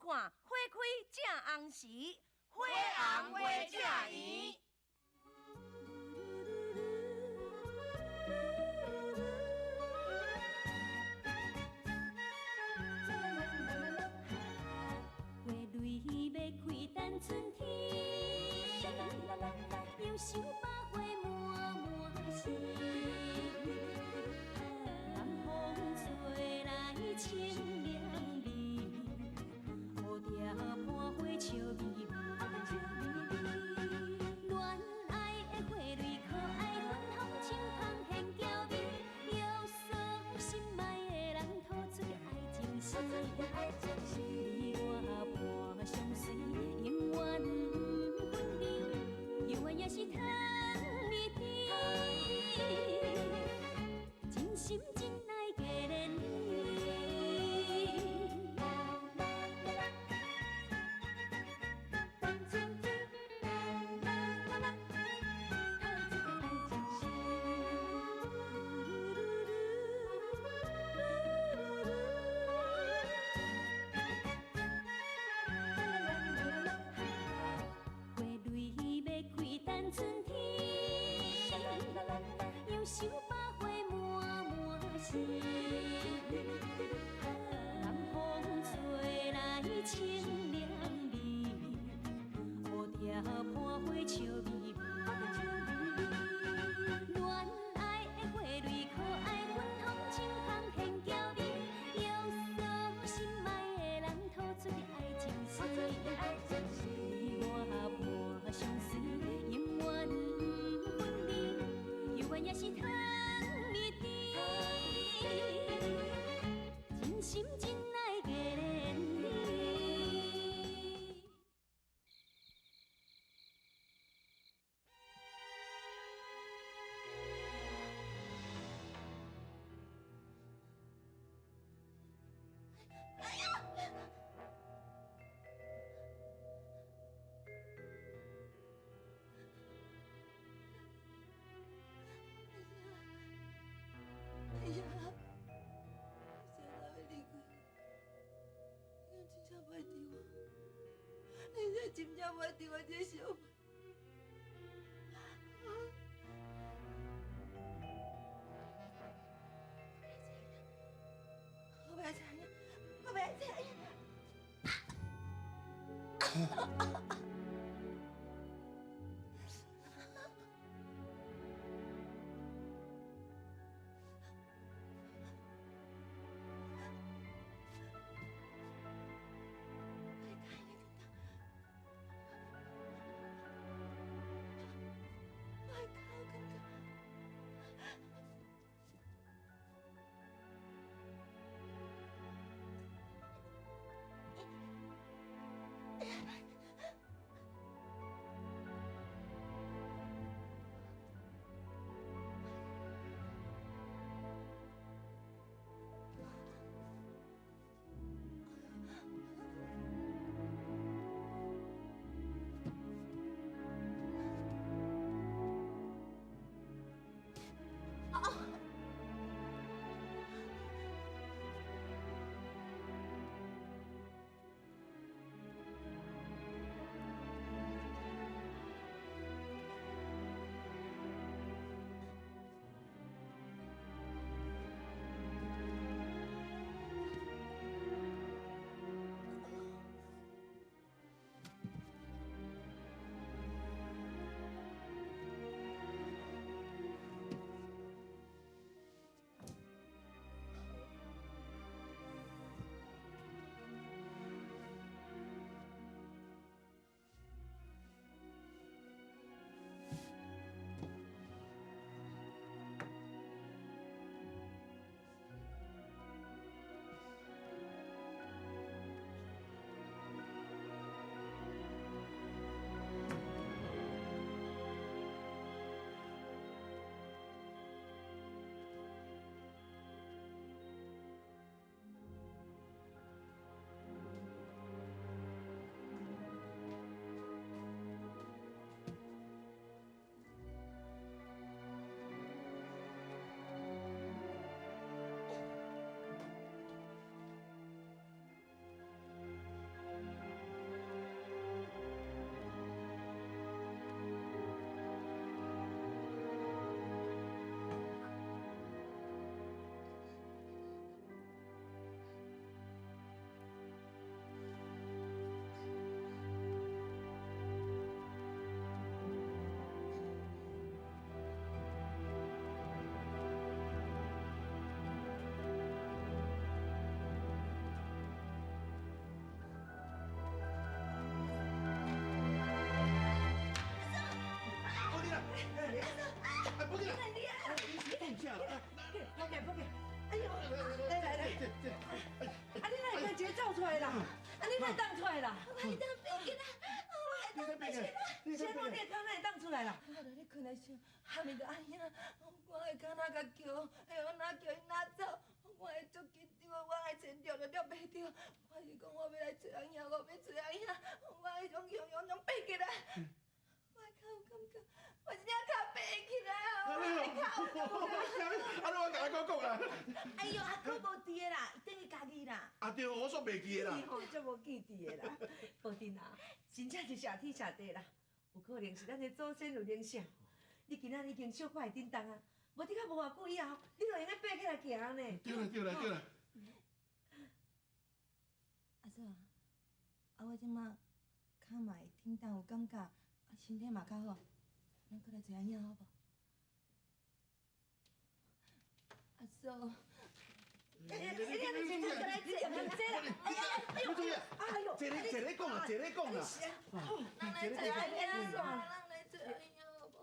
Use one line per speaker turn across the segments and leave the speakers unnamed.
看《花開正紅時》，花紅花正圓。
花蕊欲開等春天，楊秀百花滿滿是。南風吹來清涼味，蝴蝶伴花笑眯眯。戀愛的花蕊可愛，芬芳清芳現嬌美，約束心愛的人吐出愛情詩。你我伴相隨，永遠不分離，猶原也是糖蜜甜。真心真愛過連理。花蕊欲開等春天，楊秀百花滿滿是。南風吹來清涼味，蝴蝶伴花笑眯眯。戀愛的花蕊可愛，芬芳清芳現嬌美，約束心愛的人吐出愛情詩。你我伴相隨，永遠不分離，猶原也是糖蜜甜。真心真愛過連理。
哎呀，你这哪会离开我？你敢真正袂挃我？你这真正袂挃我這個小妹？我袂知影，我袂知影，我袂知影。
醒啦！
抱起，抱起！哎呦，來來來，啊你哪會共一个走出來啦？啊你哪會當出來啦？
我會當爬起來，我會當爬起來。
是按怎你的跤哪會當出來啦？我佇咧睏的時，下面就阿兄，我的跤哪共叫，哎呦哪叫伊哪走，我會足緊張的，我愛前掠都掠袂著。我是講我欲來揣阿兄，我欲揣阿兄，我彼種雄雄種爬起來，我的跤有感覺，我真正跤爬起來啊！我的跤有感覺。
啊，你我共阿哥講啦。
哎喲，阿哥無佇的啦，伊轉去家己啦。
啊對，我煞袂記得啦。
你吼足無記佇的啦，寶珍啊，真正是謝天謝地啦，有可能是咱的祖先有靈性。你今仔日已經小可會振動啊，無得較無偌久以後，你就會用爬起來行呢。
對啦對啦對啦。
阿嫂，啊我這馬跤嘛會振動有感覺，啊身體嘛較好，咱閣來揣阿兄好無？阿嫂。你來坐，哎呀，哎呦，哎呦，
坐咧坐咧講啦，坐咧講啦。
咱來揣阿兄，咱來揣阿兄好無？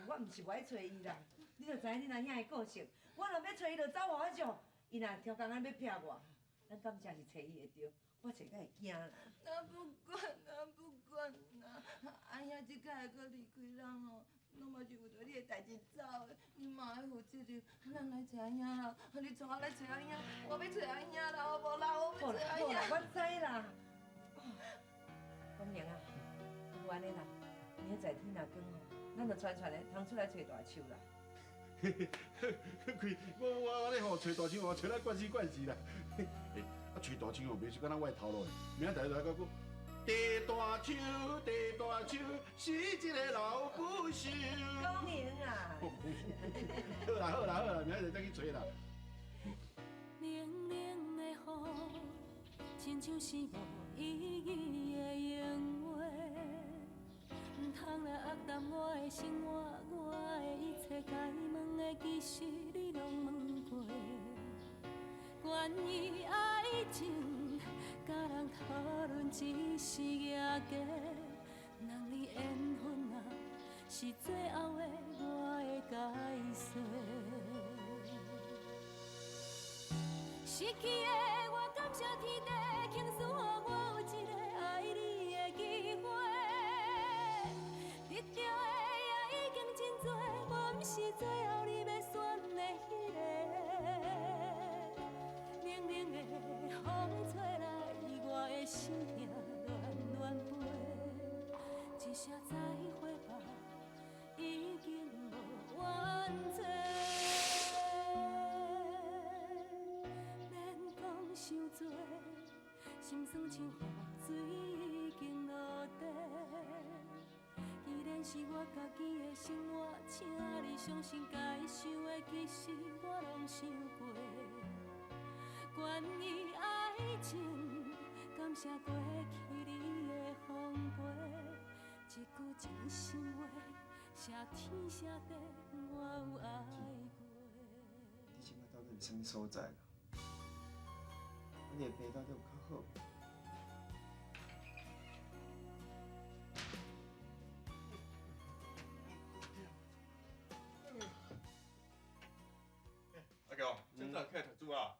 我毋是無愛揣伊啦，你就知影恁阿兄的個性，我若欲揣伊就走外少，伊若超工仔欲劈我，咱敢真是揣伊會著，我揣甲會驚啦。那不管啦，不管啦，阿兄這擺會閣離開咱哦，攏嘛是為著你的代誌走的，你嘛愛負責任。咱來揣阿兄啦，你帶我來揣阿兄，我欲揣阿兄啦，好無啦？我欲揣阿兄。
我知啦。光明啊，無按呢啦，明仔載天若光吼，咱就傳傳的通出來揣大樹啦。
開，我咧吼揣大樹，我揣來慣死慣死啦。欸，啊揣大樹吼，袂是敢若我的頭路，明仔載來閣講。地大樹，地大樹，死一个老不休。
光明啊！
好啦好啦好啦，明仔載再去揣啦。
冷冷的雨，親像是無意義的閒話，毋通來壓淡我的生活，我的一切該問的，其實你攏問過。關於愛情，佮人討論只是野雞，人離緣分啊，是最後的我的解釋。失去的我感謝天地，傾賜予我有一个愛你的機會。得著的也已經真濟，我毋是最後你欲選的彼个。冷冷的風吹來，我的心疼亂亂飛，一聲再會吧，已經無怨嗟。免講傷濟，心酸像雨水已經落地。既然是我家己的生活，請你相信該想的，其實我攏想過。關於愛情，感謝過去你的風過，一句真心話，謝天謝地，我有愛過。
你這擺到底佇啥物所在啦？啊，你的病到底有較好無？
阿強，這早起來讀書啊？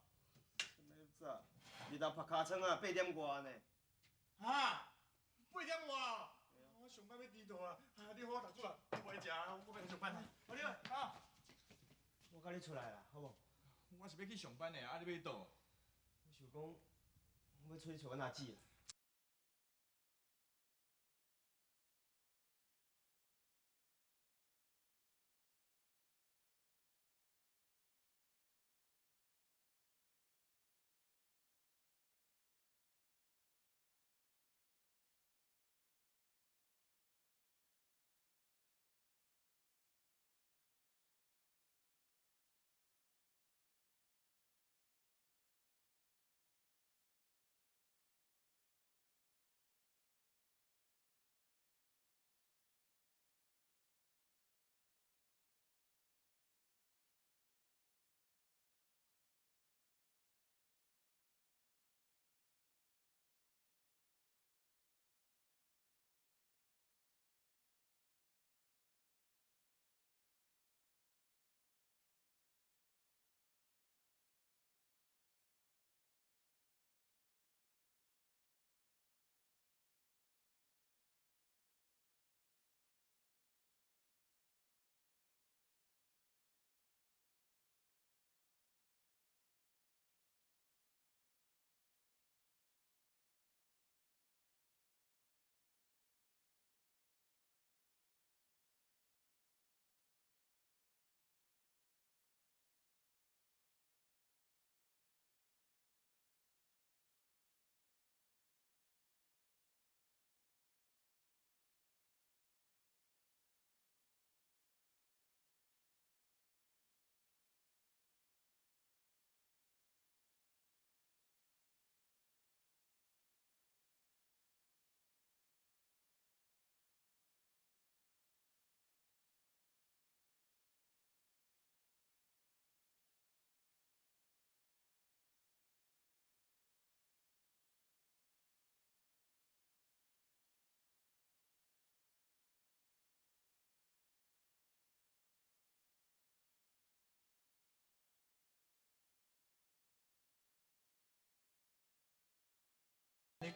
啥物早？日頭曝尻川啊，八點外呢。
哈？八點外？我上班欲遲到啊！啊，你好好讀書啊，我袂食，我欲去上班啦。好，你來啊。
我佮你出來啦，好無？
我是欲去上班的，啊，你欲去佗？
我想講，我欲出去揣阮阿姊。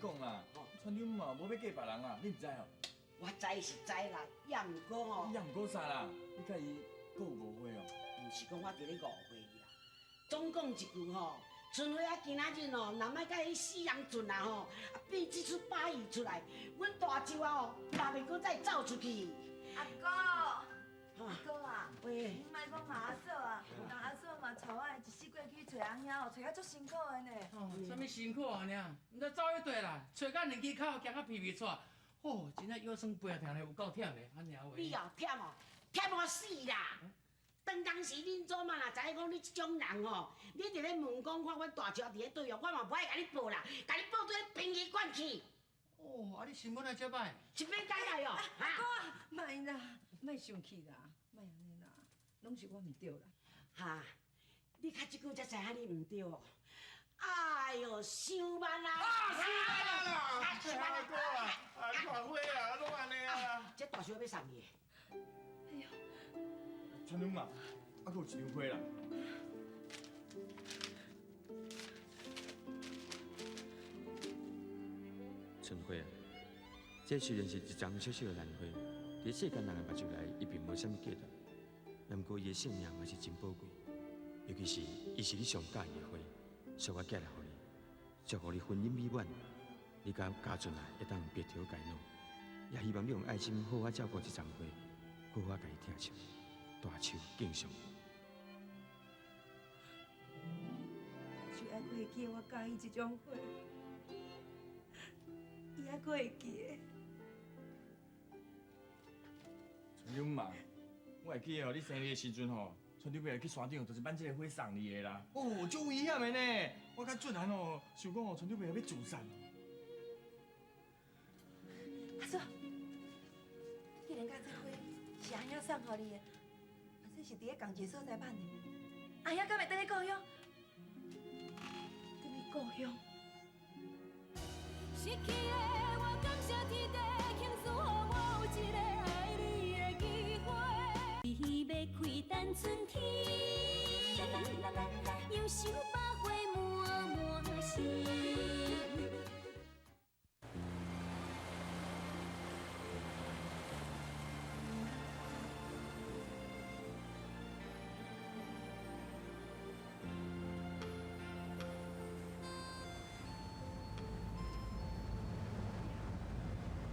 讲啦，村长嘛无欲嫁别人啦，你毋知哦？
我知是知啦，也毋过吼，
也毋过啥啦？你佮伊阁有误会哦？
毋是讲我伫咧误会伊啦，总讲一句吼，春花仔今仔日吼，若莫佮彼死人俊啊吼，啊变这出把戏出来，阮大舅啊吼，嘛袂阁再走出去。
阿哥，阿哥啊，
喂，
你莫讲阿嫂啊，阿嫂嘛带我一四过去揣翁兄哦，揣甲足辛苦的呢。
哦，啥物辛苦啊尔？毋知走彼块啦，揣到两支口，行到皮皮喘，哦，真正腰酸背疼咧，有够忝的，按呢话。
你哦忝哦，忝我死啦！当当时恁祖妈若知影讲你这种人吼，你伫咧问讲看阮大舅伫咧佗哦，我嘛无爱共你报啦，共你报对殡仪馆去。
哦，啊你心本来这歹？
是欲解来哦？
阿哥，莫啦，莫生气啦，莫按呢啦，拢是我毋对啦。
哈，你较这久才知影你毋对哦。哎哟，伤慢啦！
啊，伤慢啦！阿哥啊，啊，看花啊，拢按呢啊。
这大树欲送你的。
哎哟，
村长嘛，啊，阁有一张花啦。
春花啊，这虽然是一丛小小的兰花，伫世间人的目睭内，伊并无啥物价值，毋过伊的性命嘛是真宝贵，尤其是伊是你上佮意的花，所以我寄来予你，祝福你婚姻美满，你佮家俊啊会当白头偕老，也希望你用爱心好好照顾这丛花，好好共伊疼惜。大树敬上。
大树还阁会记得我佮意这种花，伊还阁会记得。
村长嘛，我会记得哦，你生日的时阵吼，村长伯去山顶，就是挽这个花送你的啦。哦，足危险的呢！我佮俊涵哦，想讲哦，村长伯欲自杀。
阿嫂，既然讲这花是阿兄送予你的，啊，这是伫咧仝一个所在挽的，阿兄敢会转去故乡？转去故乡。
失去的我感谢天地，庆祝予我有一个爱你的机会。欲开等春天，杨树百花满满身。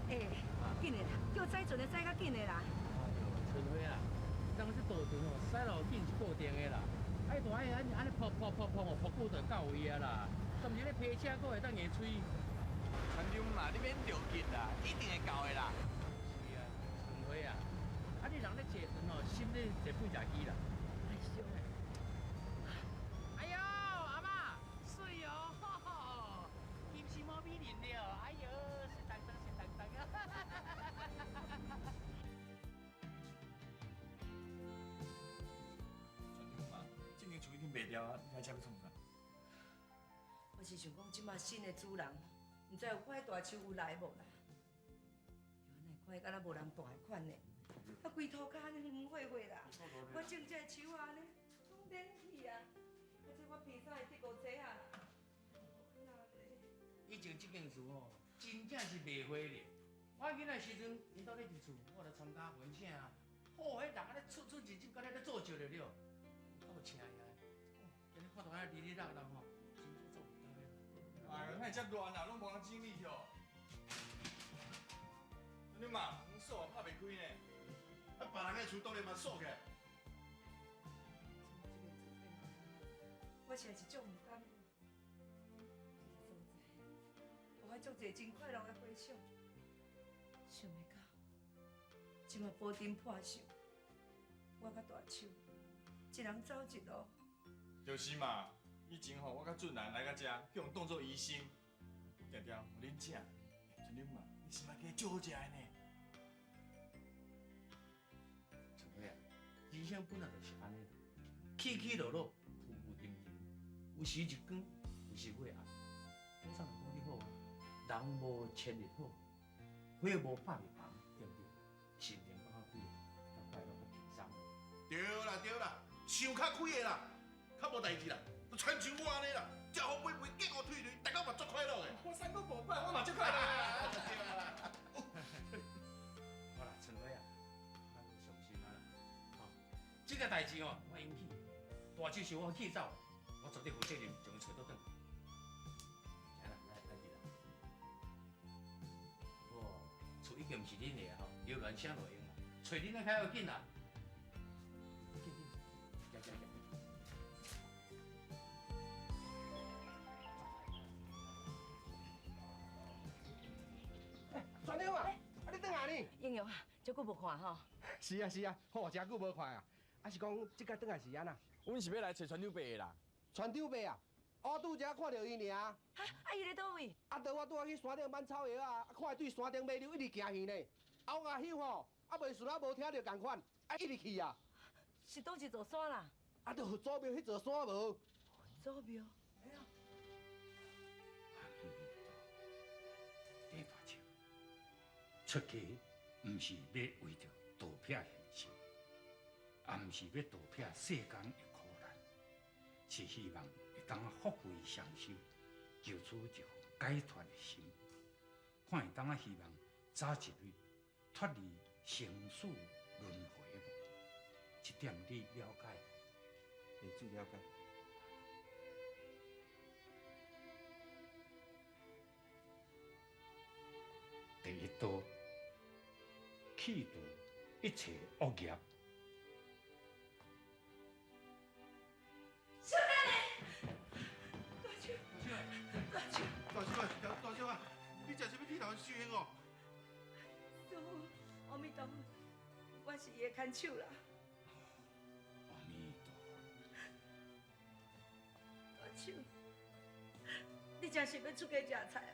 欸，紧的啦，叫载船的载较紧的啦。
哎呦，春花啊，当这渡船哦，驶路紧是固定的啦，爱大爱按呢噗噗噗噗哦，噗久就到位啊啦。甚至咧皮车阁会当硬吹。
村长嘛，你免着急啦，一定会到的啦。
是啊，春花啊，啊你人咧坐船哦，心咧坐几十支啦。
哎呦，
哎呦，阿嬷，水哦，金丝猫美人了，哎呦，水当当，水当当啊！
村长嘛，这间厝已经卖掉啊，你来遮欲创啥？
我是想讲，这马新的主人，毋知有看彼大树有来无啦？哟，哪会看敢若无人蹛的款呢？啊，规涂跤按呢黄花花啦，我种这个树仔呢，拢免去啊！啊，这我鼻衫会得五尺啊啦。
以前这间厝吼，真正是卖花咧。我囡仔时阵，𪜶兜咧伫厝，我来参加婚庆啊。吼，彼人按呢出出入入，敢若咧做石了了，有够车呀！哦，今日看到按呢哩哩落落吼，真正做唔到的。
哎呦，哪会遮乱啊，拢无人整理哦。村长嘛，门锁也拍袂开呢。
啊，别人的厝当然嘛锁起来。
我实在是足毋甘。这个所在，予我足济真快乐的回想，想袂到，这马宝顶破寿，我佮大树一人走一路。
就是嘛，以前吼，我佮俊兰来到遮，去予当做医生，定定予恁请。村长嘛，你心内鸡足好食的呢。
春花啊，人生本来就是按呢，起起落落，浮浮沉沉，有时日光，有时月暗。讲啥就讲你好，人无千日好，花无百日红，对毋对？心情较开，较快乐，较轻松。
对啦对啦，想较开的啦，较无代志啦，都亲像我按呢啦，食好肥肥，结五退退，大家嘛足快樂的。
我三姑無管，我嘛足快樂啊！
好啦，春花啊，莫閣傷心啊啦，吼，這個代誌吼，我應許，大樹是我氣走，我絕對負責任將伊揣倒轉來。來啦，來來去啦。哦，厝已經毋是恁的啊吼，留亂聲就會用啦，揣恁仔較要緊啦。緊緊，行行行。
船長啊，啊你轉來呢？
英雄啊，足久無看吼。
是啊是啊，吼，誠久無看啊。啊是講這擺轉來是按怎？
阮是欲來揣船長伯的啦。
船長伯啊，我拄才看著伊爾。
哈，啊伊咧佗位？
啊，當我拄仔去山頂挽草藥啊，看伊對山頂馬溜一直行去呢。啊，我共翕吼，啊袂順啊無聽著仝款，啊一直去啊。
是佗一座山啦？
啊，就佛祖廟彼座山無？
佛祖廟。
阿彌陀，鄭大樹，出家毋是欲為著逃避現實，也毋是欲逃避世間的苦難，是希望會當福慧雙修，求取一份解脫的心，看會當希望早一日脫離生死輪迴無？這點你了解無？
會主了解。
第一道，去除一切惡業。
小等下，大樹，大樹，
大叔啊，大叔啊，你食啥物剃頭修行哦？
師父，阿彌陀佛，我是伊的牽手啦。
阿彌陀佛。
大樹，你真是欲出家食菜啊？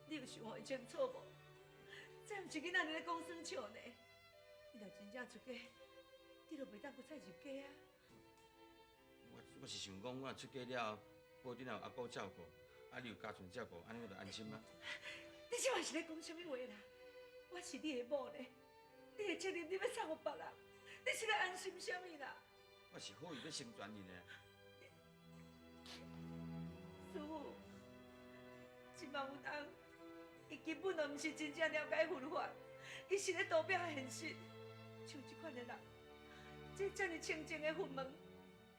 你有想予伊清楚無？這毋是囡仔咧講耍笑呢。你若真正出家，你就袂當閣再入家啊。
我是想講，我若出家了後，保證有阿姑照顧，啊你有家傳照顧，按呢我就安心啊。
你這嘛是咧講啥物話啦？我是你的某呢，你的責任你欲送予別人，你是咧安心啥物啦？
我是好意欲成全你呢。
師父，這擺有當，伊根本就毋是真正了解佛法，伊是咧逃避現實。像這款的人，這遮爾清淨的佛門，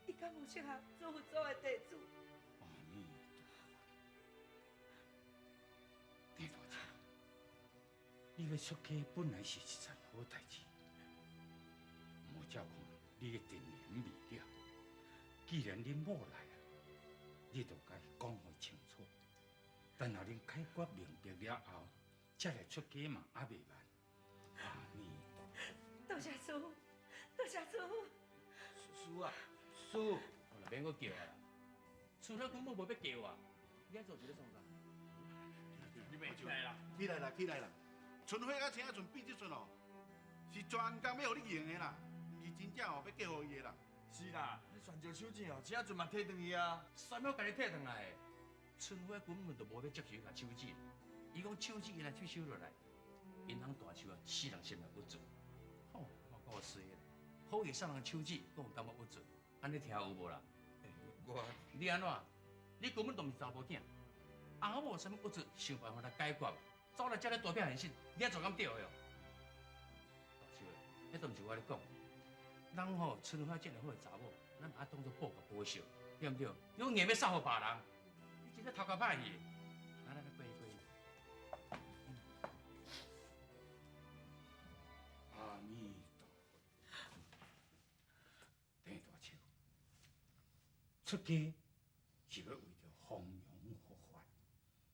伊敢有適合做佛祖的弟子？
阿彌陀佛，鄭大姐，你欲出家本來是一件好代誌，毋照看你的定緣未了。既然恁某來啊，你就共伊講予清楚。等候恁解決明白了後，才來出家嘛，猶未晚。阿彌陀佛。
多謝師父，多謝師父。
師父啊，師父，
好啦，免閣叫啊啦。除了根本無欲叫啊，你愛做是咧創啥？
你袂起來啦！
起來啦，起來啦！春花佮青仔陣比這陣哦，是專工欲予你用的啦，毋是真正哦欲嫁予伊的啦。
是啦，你旋石手指哦，青仔陣嘛提轉去啊。
啥物共你提轉來的？春花根本就無欲接受伊共手指，伊講手指伊若去收落來，𪜶翁大樹啊，死人心會鬱卒。吼，我夠衰的，好意送人手指，閣有感覺鬱卒，按呢聽有無啦？
我，
你按怎？你根本就毋是查某囝，翁仔某有啥物鬱卒，想辦法來解決，走來遮咧逃避現實，你按做敢對的哦？大樹，彼都毋是我咧講，人吼春花這麼好的查某，咱嘛愛當作寶共保守，對毋對？你講硬欲送予別人，你真正頭殼歹去。來來來，過去過去。阿彌陀佛，鄭大樹，出家是欲為著弘揚佛法、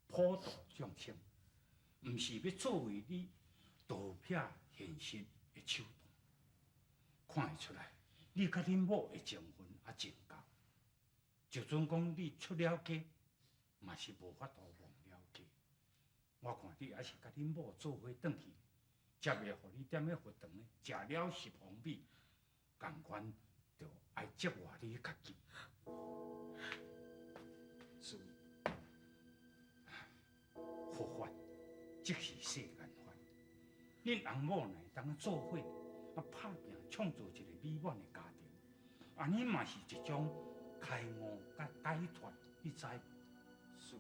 普度眾生，毋是欲作為你逃避現實的手段。看會出來，你佮恁某的情分猶真夠。就準講你出了家，嘛是無法度忘了家。我看你猶是佮恁某做伙轉去，才袂予你踮咧佛堂咧食了十方米，仝款就愛折磨你家己。
師
父，佛法即是世間法。恁翁某若會當做伙，啊拍拚創造一個美滿的家庭，按呢嘛是一種開悟佮解脫。你知无？
是，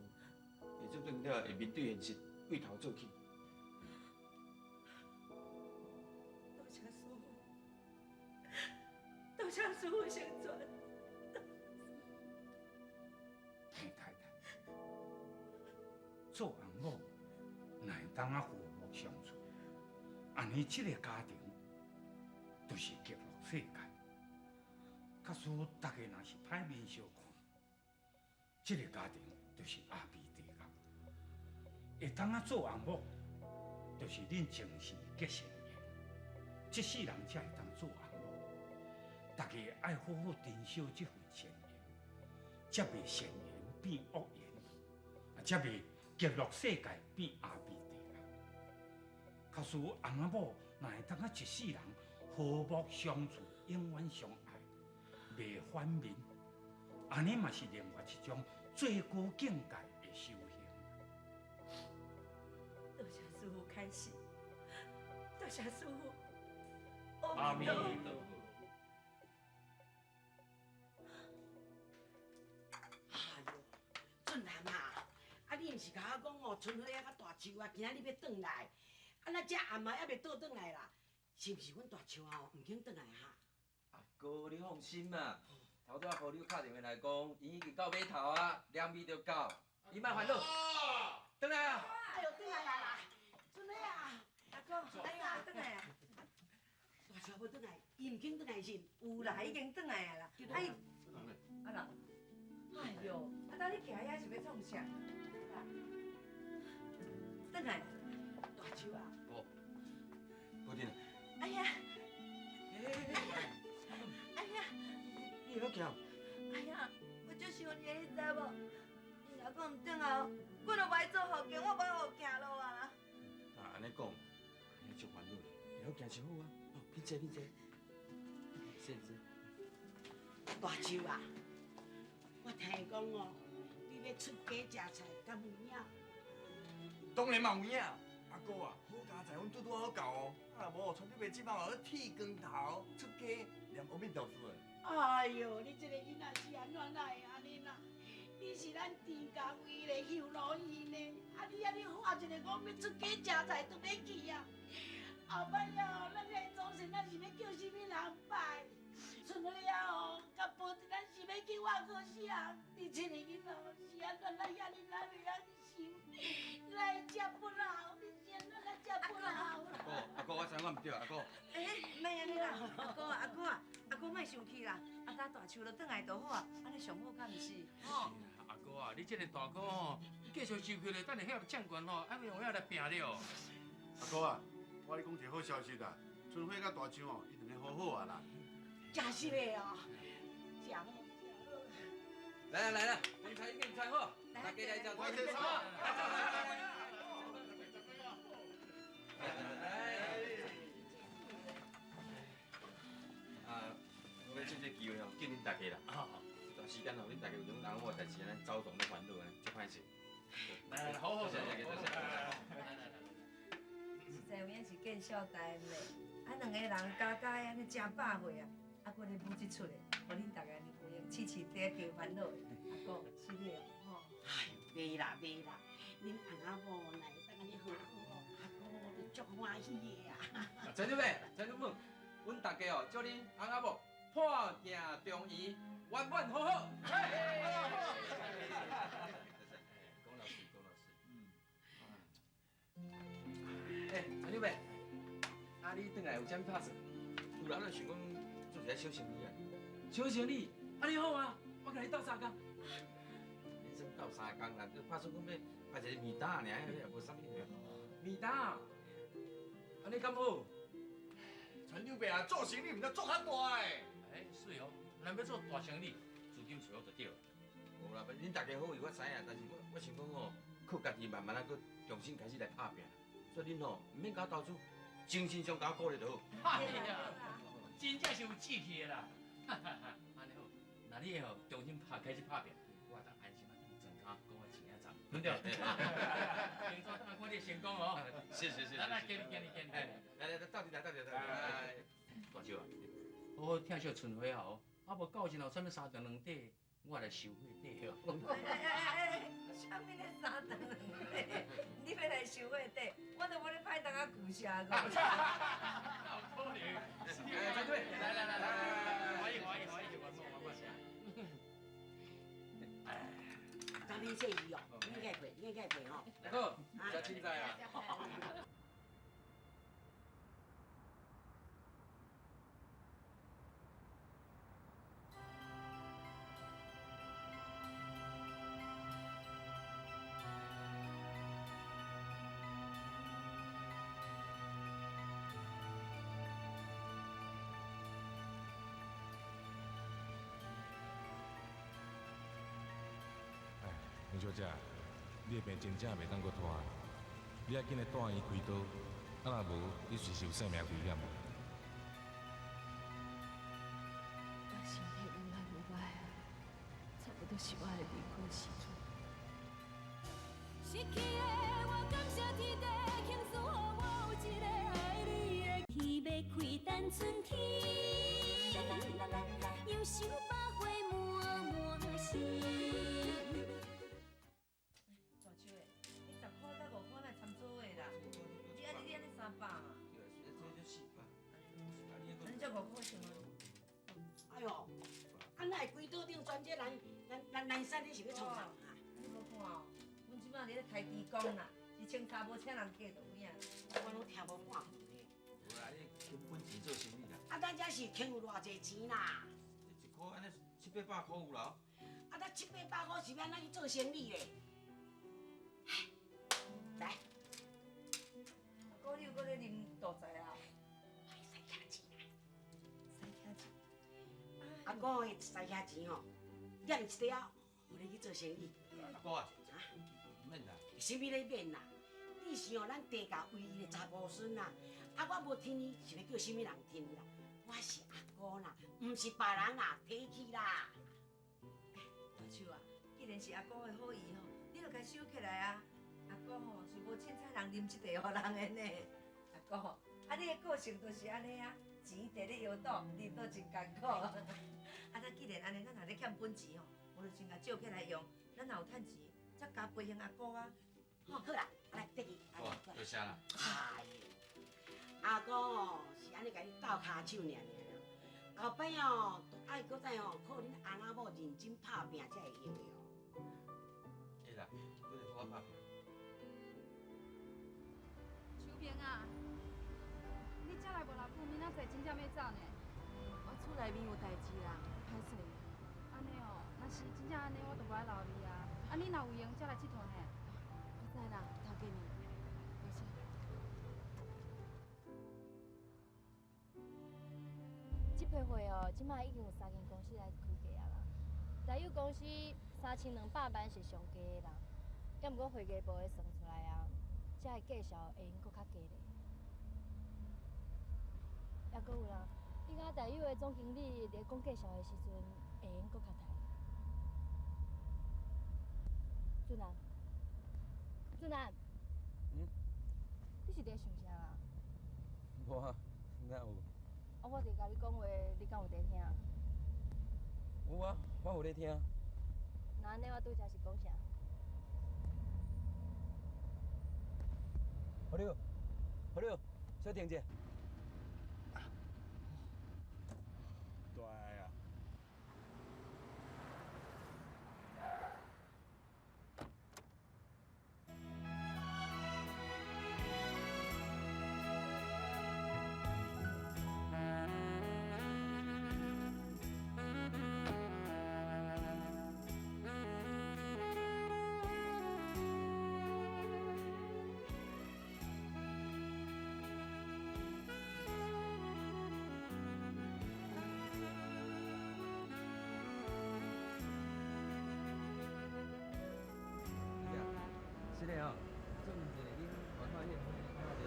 地主转了会面对现实，对头做起。
多谢师父，多谢师父成全。
太太，做翁某若会当啊和睦相处，按呢这个家庭就是极乐世界。假使大家若是歹面相看，这个家庭就是阿鼻地狱。会当啊做翁某，就是恁前世结善缘，这世人才会当做翁某。大家爱好好珍惜这份善缘，才袂善缘变恶缘，啊，才袂极乐世界变阿鼻地狱。假使翁仔某若会当啊一世人和睦相处，永远相爱，袂反面，按呢嘛是另外一种最高境界的修行。
多谢师父开示，多谢师父，
阿弥陀佛。
哎呦，俊男啊，啊你毋是共我讲哦，春花仔佮大树啊，今仔日欲转来，啊咱这暗嘛犹未倒转来啦，是毋是阮大树啊毋肯转来哈？
阿哥，你放心嘛，头拄仔婆娘敲电话来讲，伊已经到码头啊，两米就到，伊莫烦恼，转来啊！
哎呦，转来啊啦，春花啊，
阿哥，哎呀，转来啊！
大树无转来，伊毋肯转来是？
有啦，已经转来啊啦。啊伊，啊人，哎呦，啊当你徛遐是欲创啥？转来，
大树啊！
哥，宝珍，
哎呀，哎呀，
你会晓行？
哎呀，我足想你，你知无？你若讲毋转来，我就无爱做福建，我无爱学行路啊。
啊，按呢讲，按呢足烦恼的，会晓行就好啊。哦，紧坐，紧坐。坐坐。
大树啊，我听讲哦，你欲出家食菜，敢有影？
当然嘛有影。阿哥啊，好佳哉，阮拄拄好到哦。啊，若无，村长伯这摆哦，剃光头出家念阿弥陀佛的。
哎呦，你这个囡仔是按怎来会按呢啦？你是咱田家唯一的香炉院呢，啊你按呢喊一个讲欲出家食菜都欲去啊？后摆了后，咱这个祖先咱是欲叫啥物人拜？春花啊吼，佮宝珍咱是欲去外国啥？你这个囡仔是按怎来遐呢咱袂晓想？来食不老，你是按怎来食不老啦？
阿哥，阿哥，我知我毋对，阿哥。
哎，莫按呢啦，阿哥啊，阿哥啊，阿哥莫生气啦，啊，等大树就转来就好啊，按呢上好敢毋是？
吼，阿哥啊，你这个大哥吼，继续生气咧，等下遐掌权吼，还用遐来拼了。
阿哥啊，我跟你讲一个好消息啦，春花佮大树哦，伊两个和好啊啦。
真实的哦，真好真好。
来啦来啦，饭菜已经菜好，大家来食。
我来
来。
啊，我欲趁这机会吼，敬恁大家啦。这段时间吼，恁大家有种人某代志，按呢走动咧烦恼按呢，足歹势。
来来，好好
多谢大家，多谢。
来来来。
实在有影是见笑大的，啊，两个人加加按呢正百岁啊，啊，阁咧舞这出的，予恁大家按呢有闲痴痴伫加烦恼的。阿哥，是的哦，吼。
哎呦，袂啦袂啦，恁翁仔某若会当按呢和好哦，阿哥就足欢喜的啊。
陈长伯，陈长母，阮大家哦，祝恁翁仔某破镜重圆，圆满好好。
讲老实，讲老实。
哎，陈长伯，啊，你转来有啥物拍算？
有啦，咱想讲做一下小生意啊。
小生意，按呢好啊，我共你斗相共。
免啥斗相共啦，就拍算讲欲摆一个面摊尔，也无啥物。
面摊，按呢敢好？
陈长伯啊，做生意毋知做较大的。
哎，是哦，咱欲做大生意，资金揣好就对了。
无啦，恁大家好意我知影，但是我想讲吼，靠家己慢慢仔阁重新开始来拍拚。所以恁吼毋免共我投资，精神上共我鼓励就好。
哎呀，真正是有志气的啦！哈哈哈，按呢好，若你会吼重新拍开始拍拚，我会当安心啊，转专工讲我钱仔赚，对不对？明早等下看你成功哦。
是是是。
来来，给你给你给你。
来来来，斗阵来斗阵来。
大少啊，好好疼惜春花啊哦，啊无到时有啥物三长两短，我來收火底哦。
哎哎哎哎，啥物咧三頓兩底？你欲來收火底，我都無咧歹當啊舊社個。
可能。哎，對，來來來來來，歡迎歡迎歡迎，我我我。
咱免說伊哦，你該陪，你該陪吼。
好，真凊彩啊。
林小姐，你的病真正袂当阁拖，你爱紧来带院开刀，啊若无，你随时有性命危险。
我身体愈来愈歹啊，差不多是我的离开时阵。
失去的我感谢天地，庆祝予我有一个爱你的。天欲开等春天，忧愁百花满满心。
哎呦，啊，哪会规岛顶全这南南南南山，你是欲创啥？
你无看哦，阮这摆伫咧开猪公啦，一千跤无请人客就有影。
我拢听无半句咧。
无啦，你凭本钱做生意啦。
啊，咱这是欠有偌济钱啦？
一箍按呢七八百箍有啦。
啊，咱七八百箍是欲按怎去做生意咧？来。
阿哥，你有阁咧啉杜在啊？
阿哥的师兄钱吼，赚一块仔，予你去做生意。
阿哥啊，毋免啦。
啥物咧免啦？你是哦，咱地家唯一的查埔孙啦。啊，我无听你，是欲叫啥物人听你啦？我是阿哥啦，毋是别人啦，提去啦。
大树啊，既然是阿哥的好意吼，你就共收起来啊。阿哥吼是无凊彩人啉这茶予人的呢。阿哥，啊你的个性就是按呢啊，钱摕咧腰肚，啉都真艰苦。啊，咱既然按呢，咱若咧欠本钱吼，无就先共借起来用，咱若有趁钱，才加赔还阿哥啊。
吼，好啦，来，得去。
好，多谢啦。
哎呦，阿哥哦，是按呢共你斗跤手尔尔啦。后摆哦，都爱阁再吼，靠恁翁仔某认真拍拼才会用的哦。
会啦，阮会好好拍拼。
秋萍啊，你才来无偌久，明仔载真正欲走呢？
我厝内面有代志啦，歹势。
按呢哦，若是真正按呢，我就无爱留你啊。啊，你若有闲才来𨑨迌呢。
我知啦，头家娘，多谢。
这批货哦，这摆已经有三间公司来开价啊啦。大有公司3200万是上低的啦，抑毋过会计部的算出来啊，这个价数会用阁较低咧。抑阁有啦，你甲大有的总经理伫咧讲价数的时阵，会用阁较刣。俊南，俊南，
嗯？
你是伫咧想啥啊？
无啊，哪有？
啊，我伫共你讲话，你敢有伫听？
有啊，我有咧听。
那按呢，我拄才是讲啥？
好了，好了，小停者。
大啊！
是的哦，做一个恁外口迄个花看者。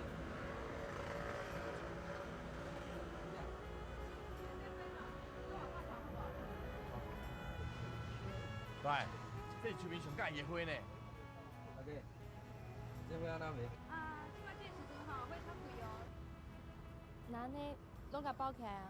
对，这是秋萍上佮意的花呢。
大哥，这花按怎卖？
啊，这摆这个时阵吼，花较贵哦。
那按呢，拢共包起来啊。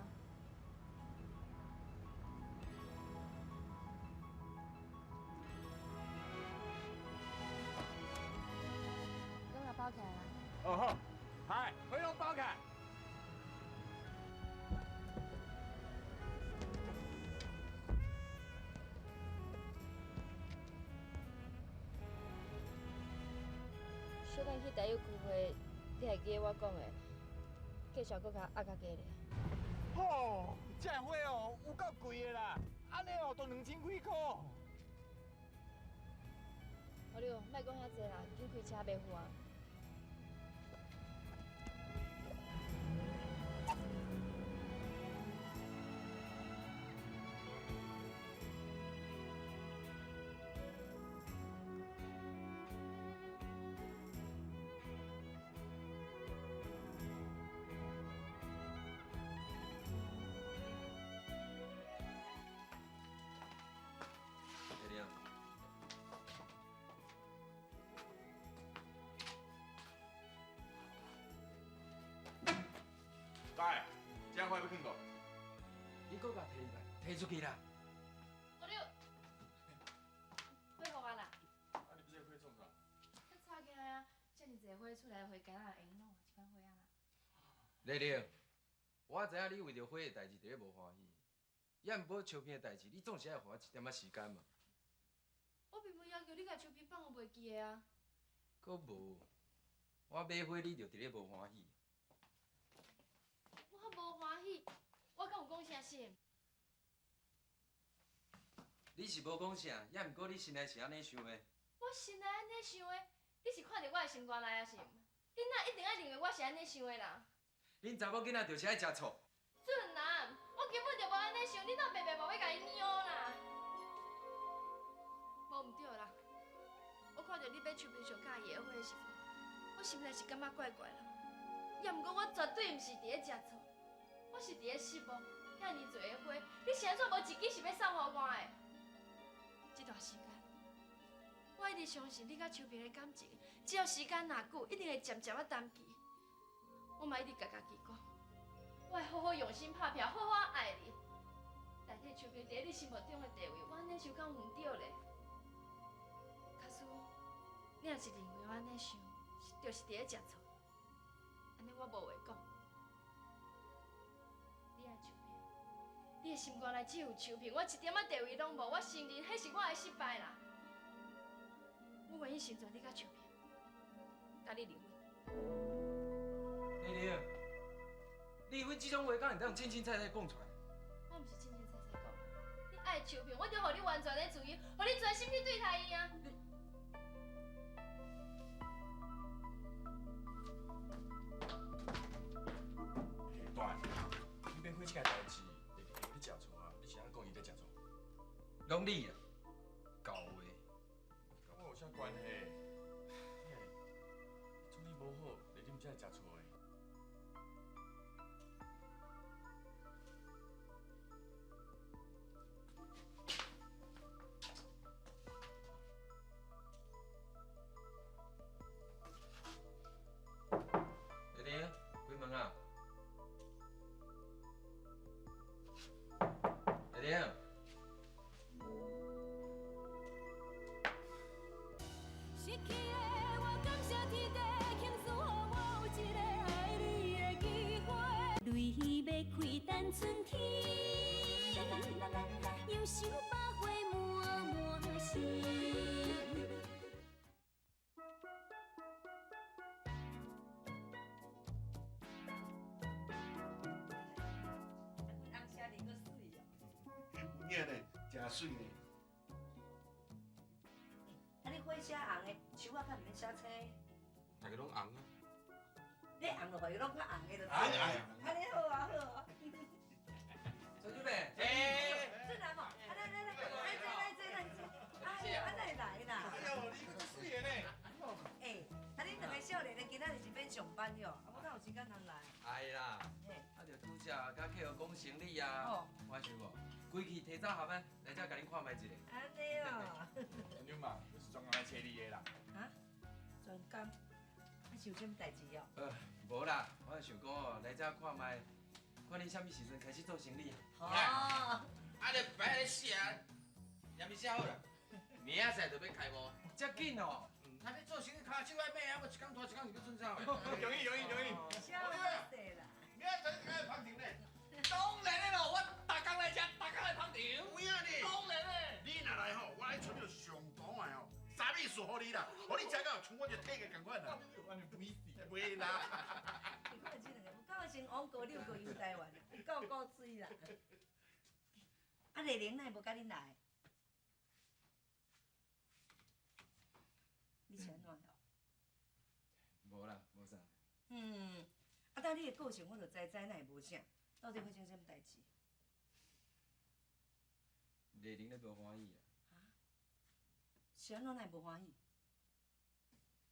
哦好，嗨，花拢包起来。
小等去台友开会，你还记得我讲的，价钱阁较压较低咧。
吼，这花哦有够贵的啦，按呢哦都2000几箍。
阿六，莫讲遐济啦，紧开车袂赴啊。
来，这花欲囥佗？
你阁共提来，提出去啦。
阿六，花予我啦。
啊，你这花创啥？
佮插起来啊！遮尔济花出来，花敢若会用拢一款花啊啦。
丽丽，我知影你为著花的代志伫咧无欢喜，也毋过秋萍的代志，你总是爱予我一点仔时间嘛。
我并无要求你共秋萍放予袂记的啊。
阁无，我买花你就伫咧无欢喜。
我无欢喜，我敢有讲啥是？
你是无讲啥，也毋过你心内是按呢想的。
我心内按呢想的，你是看著我的心肝内啊是？你哪一定爱认为我是按呢想的啦？
恁查某囡仔就是爱食醋。
俊男，我根本就无按呢想，你哪白白无欲共伊扭啦？无毋对啦，我看著你买秋萍上佮意的花的时阵，我心内是感觉怪怪啦。也毋过我绝对毋是伫咧食醋。我是伫咧失望，遐尔济个花，你是按怎无一支是欲送予我的？这段时间，我一直相信你佮秋萍的感情，只要时间若久，一定会渐渐仔淡去。我嘛一直共家己讲，我会好好用心拍拼，好好爱你，代替秋萍伫咧你心目中的地位，我按呢想敢有毋对咧？假使你若是认为我按呢想，就是伫咧食醋，按呢我无话讲。你爱秋萍，你的心肝内只有秋萍，我一点仔地位拢无，我承认彼是我的失败啦。我愿意成全你佮秋萍，佮你离婚。
丽玲，离婚这种话，敢会当清清菜菜讲出来？
我毋是清清菜菜讲，你爱秋萍，我就予你完全的自由，予你专心去对待伊啊。
你大，你买花这件代志，丽玲咧食醋啊？你是按怎讲伊咧食醋？
拢你啊，狗话！
佮我有啥关系？嘿，处理无好，丽玲才会食醋的。
丽玲，开门啊！丽玲。
失去的我感谢天地，倾诉予我有一个爱你的机会。泪欲开等春天，忧愁百花满满身。
阮翁写字阁媠哦。
有影呢，诚媠呢。
啊，你花写红的，树仔较毋免写青。
大家拢红啊。
你红就予伊拢较红的就对。
哎呀
按呢好啊好啊。
陈主任，
哎，俊男哦，啊来来来，来坐来坐来坐。哎呦，啊哪会来啦？
哎呦，你阁足媠的呢。
哎，啊恁两个少年的今仔日是免上班哟，啊我哪有时间通来？
哎啦，啊就拄才佮客户讲生理啊，我想无，规气提早下班来遮共恁看觅一下。
按呢哦。
陈长嘛，我是专工来揣你的啦。
啊？专工？啊是有啥物代志哦？
无啦，我想讲哦，来遮看觅，看你啥物时阵开始做生理。
哦。
啊，你摆咧写，也未写好啦，明仔载就欲开幕。
遮紧哦？
他咧做生意，跤手爱买啊，无一工拖一工是欲创啥？
容易容易容易。
笑死啦！
明仔载你来捧场咧？
当然的咯，我逐工来吃，逐工来捧场。
有影呢？
当然的。
你若来吼，我来揣著上档的吼，啥物事予你啦，予你食到像我就体个仝款啦。袂啦。
你看这两个，有够像王国六个游台湾，有够古锥啦。啊，丽玲哪会无佮恁来？你是按怎哟？
无啦，无啥。
嗯，啊，但你的个性我就知知，哪会无啥？到底发生啥物代志？
丽玲咧无欢喜啊。
是按怎哪会无欢喜？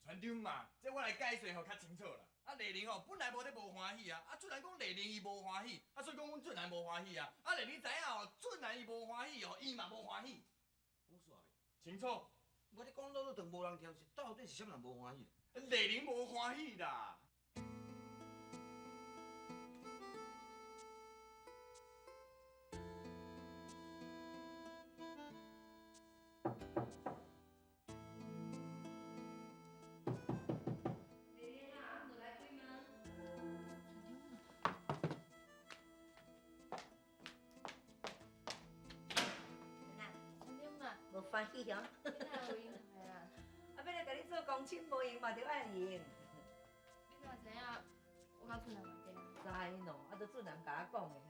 船长嘛，这我来解释吼较清楚啦。啊，丽玲吼本来无咧无欢喜啊，啊，俊男讲丽玲伊无欢喜，啊，所以讲阮俊男无欢喜啊。啊，丽玲知影吼，俊男伊无欢喜哦，伊嘛无欢喜。
讲煞未？
清楚。
我你讲落落长无人听，是到底是啥物人无欢喜？
丽玲无欢喜啦。
丽玲啊，毋就来开门。
船长嘛，
无欢喜哦。
你哪有闲的啦？
啊，欲来共你做公亲，无闲嘛著爱闲。
你哪知影我佮俊男冤家？
知喏，啊，都俊男共我讲的啊，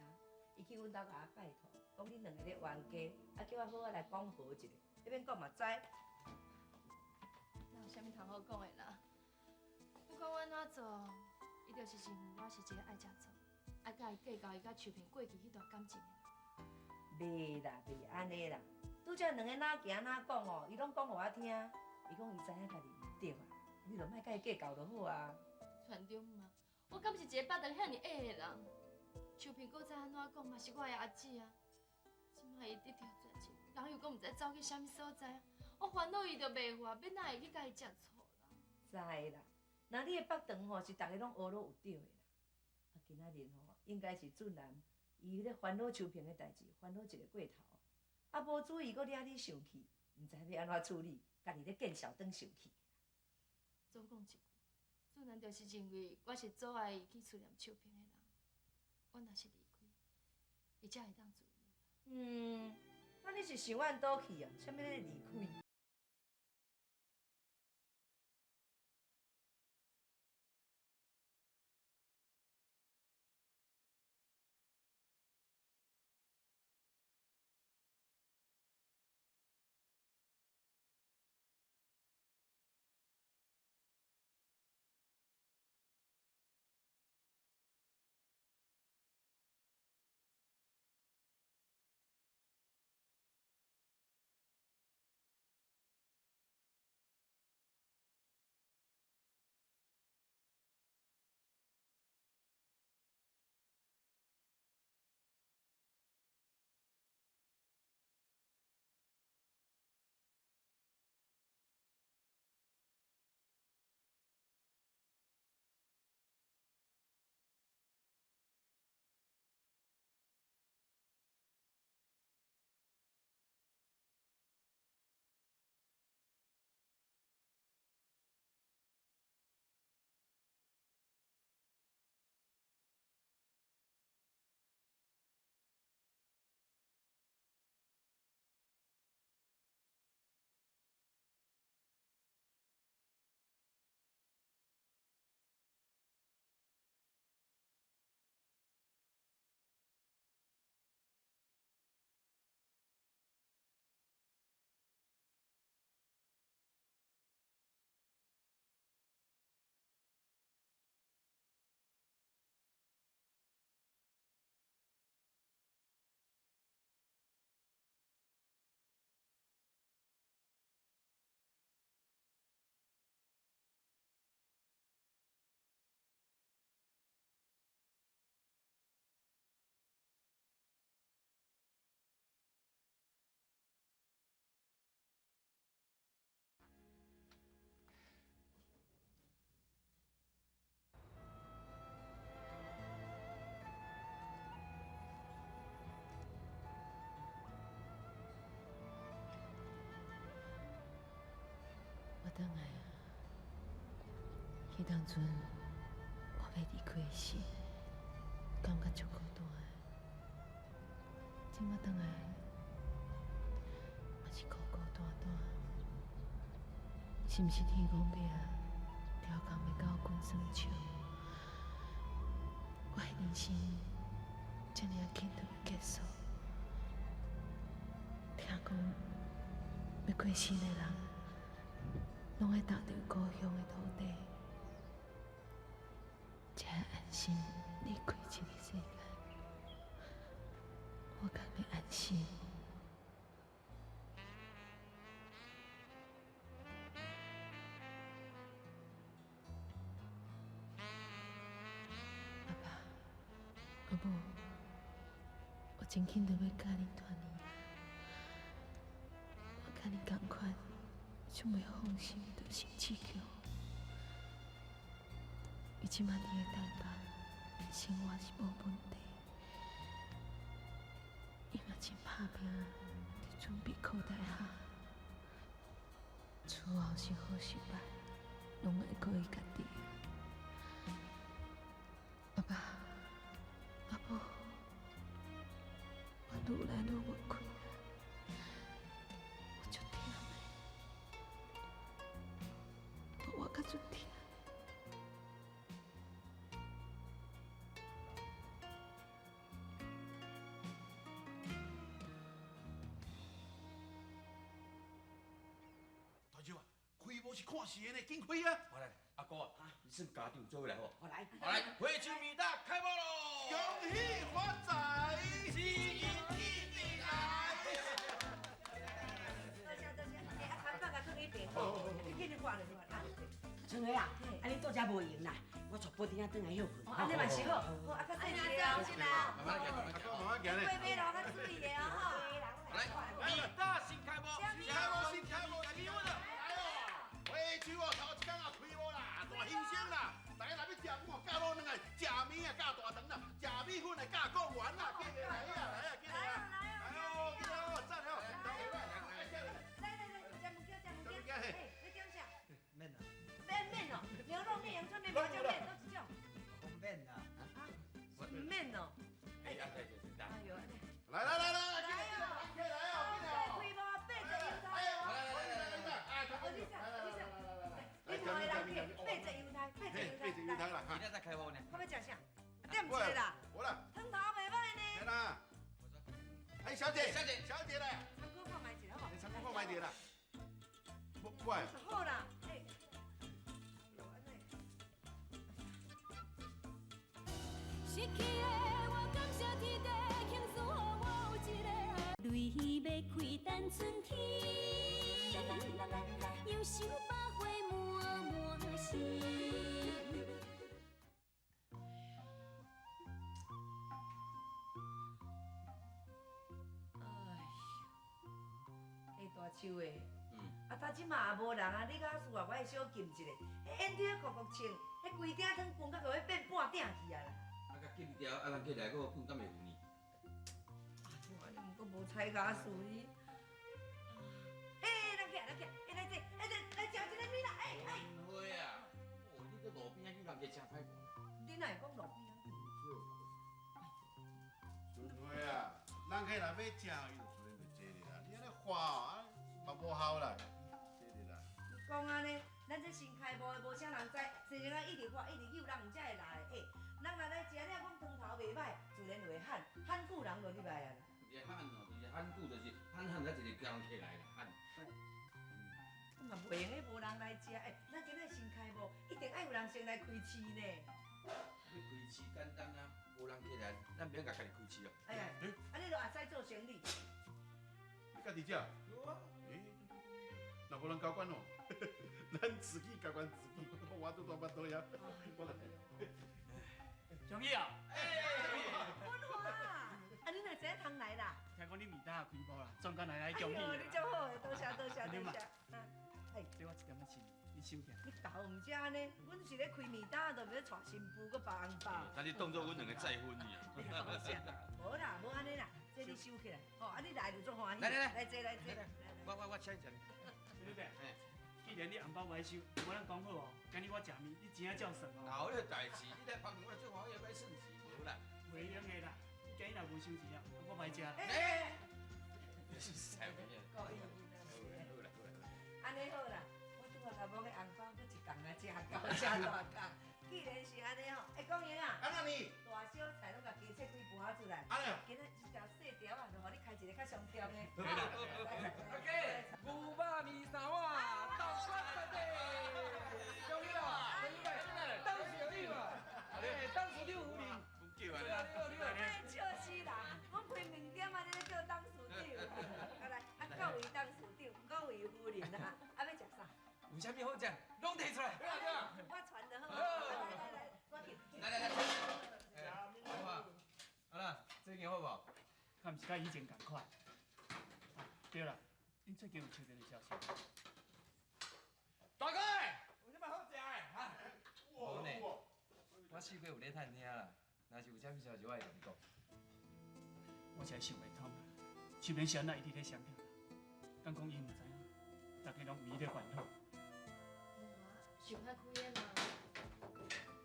伊去阮兜共我拜托，讲恁两个咧冤家，啊，叫我好好来讲和一下，彼免讲嘛知。
哪有啥物通好讲的啦？不管我按怎做，伊就是认为我是一个爱食醋、爱佮伊计较伊佮秋萍过去彼段感情的人。
袂啦，袂按呢啦。拄才两个哪行哪讲哦，伊拢讲予我听。伊讲伊知影家己毋对啊，你就莫佮伊计较就好啊。
船长嘛，我敢是一个腹肠遐尔矮的人？秋萍阁再按怎讲嘛，是我的阿姊啊。这摆伊得著绝症，人又阁毋知走去啥物所在，我烦恼伊就袂活，欲哪会去佮伊食醋啦？
知啦，若你的腹肠吼是逐个拢学落有对的啦。啊，今仔日吼应该是俊男伊咧烦恼秋萍的代志，烦恼一个过头，啊无注意阁惹你生气，毋知欲按怎处理，家己咧见笑转生气。
总讲一句，俊男就是认为我是阻碍伊去思念秋萍的人，我若是离开，伊才会当自由。
嗯，啊你是想按佗去啊？啥物咧离开？
我转来啊。彼当阵我欲离开时，感觉足孤单的。这马转来，嘛是孤孤单单。是毋是天公伯啊，刁工欲共我滚耍笑？我的人生遮尔仔紧就欲结束。听讲欲过身的人，拢爱踏著故乡的土地，才会安心离开这个世间。我敢欲安心？阿爸、阿母，我真紧就欲佮恁团圆啊！我佮恁仝款，想袂放心就生志强。伊这马伫咧台北，生活是无问题。伊嘛真拍拚，伫准备考大学。厝后是好是歹，拢爱靠伊家己。阿爸、阿母，我愈来愈无气力，我足忝的，我活甲足忝。
大舅啊，开幕是看戏的呢，紧开啊！
好来，阿哥啊，你算家长做伙来好。
好来，
好来，花树暝担开幕喽！
恭喜发财，
喜迎一定来。
多谢多谢，欸，啊，看板甲放彼边吼，你紧去看就好啊。
春花啊，啊你倒遮无闲啦，我带布丁仔转来歇困。
哦，按呢嘛是好，好啊，较细一个哦，
慢慢行，阿哥慢慢行咧。
过马路较注意的哦，吼。
来，暝担新开幕，
新开幕，新开幕，新开幕！来哦，花树哦，头一工啊开幕啦，大欣赏啦！大家若欲食饭哦，教卤卵啊，食面啊，教大肠啦，食米粉啊，教贡丸啦，紧来啊，来啊，紧来啊！来哦，紧来哦，赞哦！来来
来来，食物件，食物件，欸，你点啥？
面啊。
面面哦，牛肉面、阳春面、麻酱面，都一种。
面啦。
啊？面哦。
哎呀，对对对，
哎呦，
来来来来，进来进来哦，进来哦！
开幕八十犹太哦。
来来来来来，
哦，你啥？你啥？你两个人去八十犹太，八十犹太。
八十犹太啦，
今仔才开幕呢。
我欲食啥？点一个啦。
我啦。
汤头袂歹呢。
来啦。哎，小姐，小姐，小姐来。
参考看觅一下好无？
参考看觅一下啦。喂。
好啦，哎。
失去的我感谢天地，庆祝予我有一个爱。泪欲开等春天，忧愁百花满满心。
哎呦，欸，大树的，啊，头这马也无人啊，你甲我说啊，我会小禁一下，彼烟蒂国国穿，彼规鼎汤饭到欲变半鼎去啊啦。
啊，甲禁掉，啊，人过来阁饭敢会有呢？
哎呦，毋过无彩家事呢。欸，人起来，人起来，欸，来坐，欸，来来食一个面啦，欸欸。
春花啊，哦，你搁路边仔叫人家食歹看。
你哪会讲路边仔？
春花啊，人客若欲食，伊就自然就坐咧啦。你按呢喊哦，啊嘛无效啦，坐咧啦。
你讲按呢，咱这新开幕的无啥人知，生成啊一直喊一直诱人，毋才会来。欸，人若来食了讲汤头袂歹，自然就会喊，喊久人就入来啊。
是喊哦，就是喊久，就是喊喊才一个人客来啦，喊。
嘛袂用的，无人来食。欸，咱今仔新开幕，一定爱有人先来开市呢。
欲开市简单啊，无人客来，咱免共家己开市哦。
哎呀，按呢就会使做生意。
你家己食？有啊。欸，若无人交关哦，咱自己交关自己，我拄大腹肚呀。我来。
小玉啊！
文华，啊，你哪知影通来啦？
听讲你暝担开幕啦，专工来来恭喜。
哎呦，你足好的，多谢多谢多谢。哎，
这我一点仔钱，你收起来。
你豆毋才按呢，阮是咧开暝担，就袂咧娶新妇，阁包红包。
但你当作阮两个再婚尔。
无啦，无按呢啦，这你收起来，吼，啊你来就足欢喜。
来来来，
来坐来坐。
我请你食。
对对对。
既然你红包無愛收，無咱講好哦，今日我食麵，你錢仔照算哦。
哪有這代誌？你來捧場，我最歡喜，欲算錢無啦。
袂用的啦，你今日若無收錢啊，我歹食。
欸，是啥物啊？好啦好啦。
按呢好啦，我拄仔共某个红包閣一共啊，食够食大工。既然是按呢吼，欸，廣英啊，
按怎呢？
大小菜攏共加切幾盤仔出來。
按呢？
今仔這條細條啊，就予你開一個較上重的。
OK，牛肉麵三碗，豆干三塊，恭喜啦！恭喜啦！董事長啊，哎，董事長夫人。
叫啊！
莫笑死人，阮開麵店啊，你咧叫董事長。啊來，啊各位董事長，各位夫人啊，啊欲食啥？
有啥物好食，攏提出來。
我傳就好。來來來，我去。
來來來，好啊啦，最近好無？
敢毋是佮以前仝款。對啦，恁最近有收著個消息？
大哥，有啥物好食的？哈？
無呢，我試過有咧探聽啦，若是有啥物消息，我會共你講。
我實在想袂通，秋萍是按怎一直咧相騙，敢講伊毋知影，大家攏為伊咧煩惱。
想較開的嘛。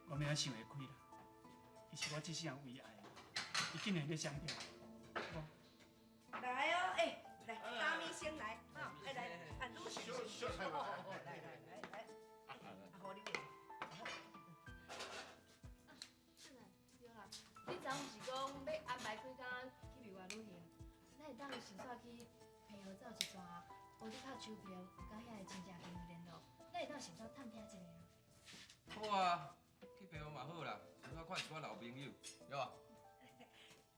我欲按怎想會開啦？伊是我這世人唯一愛的，伊竟然咧相騙我。
來哦，欸，來，大米先來，哈，欸來，啊，滷小
小菜
來來來來，啊，予你咧。
俊男，對啦，你昨昏毋是講欲安排幾工去美灣旅行？咱會當先煞去澎湖走一逝，無你拍秋萍有佮遐个親戚朋友聯絡，咱會當先煞探聽一下啊。
好啊，去澎湖嘛好啦，先煞看一寡老朋友，對無？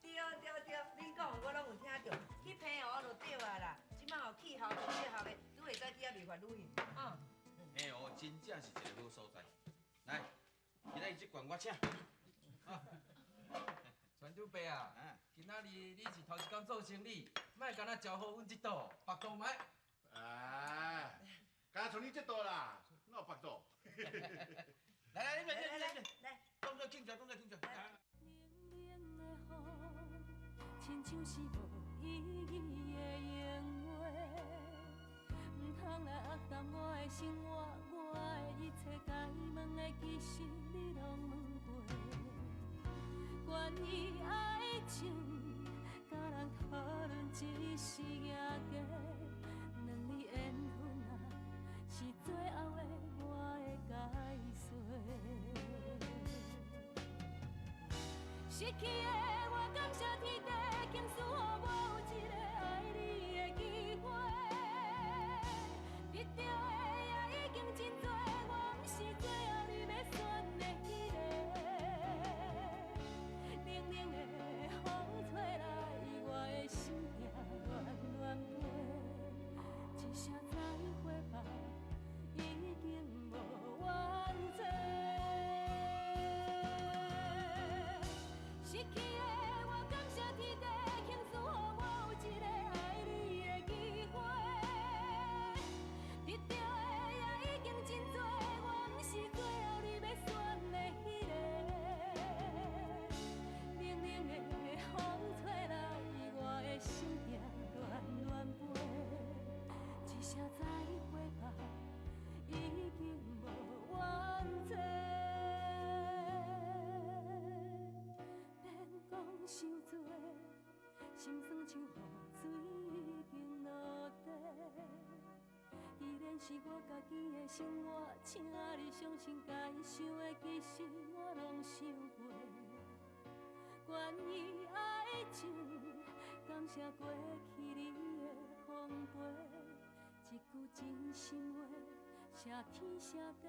對對對，恁講的我攏有聽著，去澎湖就對啊啦。這擺吼氣候足適合的，拄會使去遐美灣旅行。嗯。
澎湖真正是一个好所在。來，今仔日這罐我請。船長伯啊，今仔日你是頭一工做生理，莫干焦招呼阮這桌，腹肚莫。
哎，敢像你這桌啦，哪有腹肚？
來來，你來來
來來，
動作輕巧，動作輕巧。
親像是無意義的閒話，毋通來壓淡我的生活，我的一切該問的其實你攏問過。關於愛情，佮人討論只是贏家，兩字緣分啊，是最後的我的解說。失去的我感謝天地，傾賜予我有一個愛你的機會。得著的也已經真濟，我毋是最後你欲選的彼個。冷冷的風吹來，我的心痛亂亂飛，一聲再會吧，已經無完成。失去的我感謝天地，傾賜予我有一個愛你的機會。得著的也已經真濟，我毋是最後你欲選的彼個。冷冷的風吹來，我的心痛亂亂飛，一聲再會吧，已經無完成。免講傷濟，心酸像雨水已經落地。既然是我家己的生活，請你相信，該想的其實我攏想過。關於愛情，感謝過去你的奉陪，一句真心話，謝天謝地。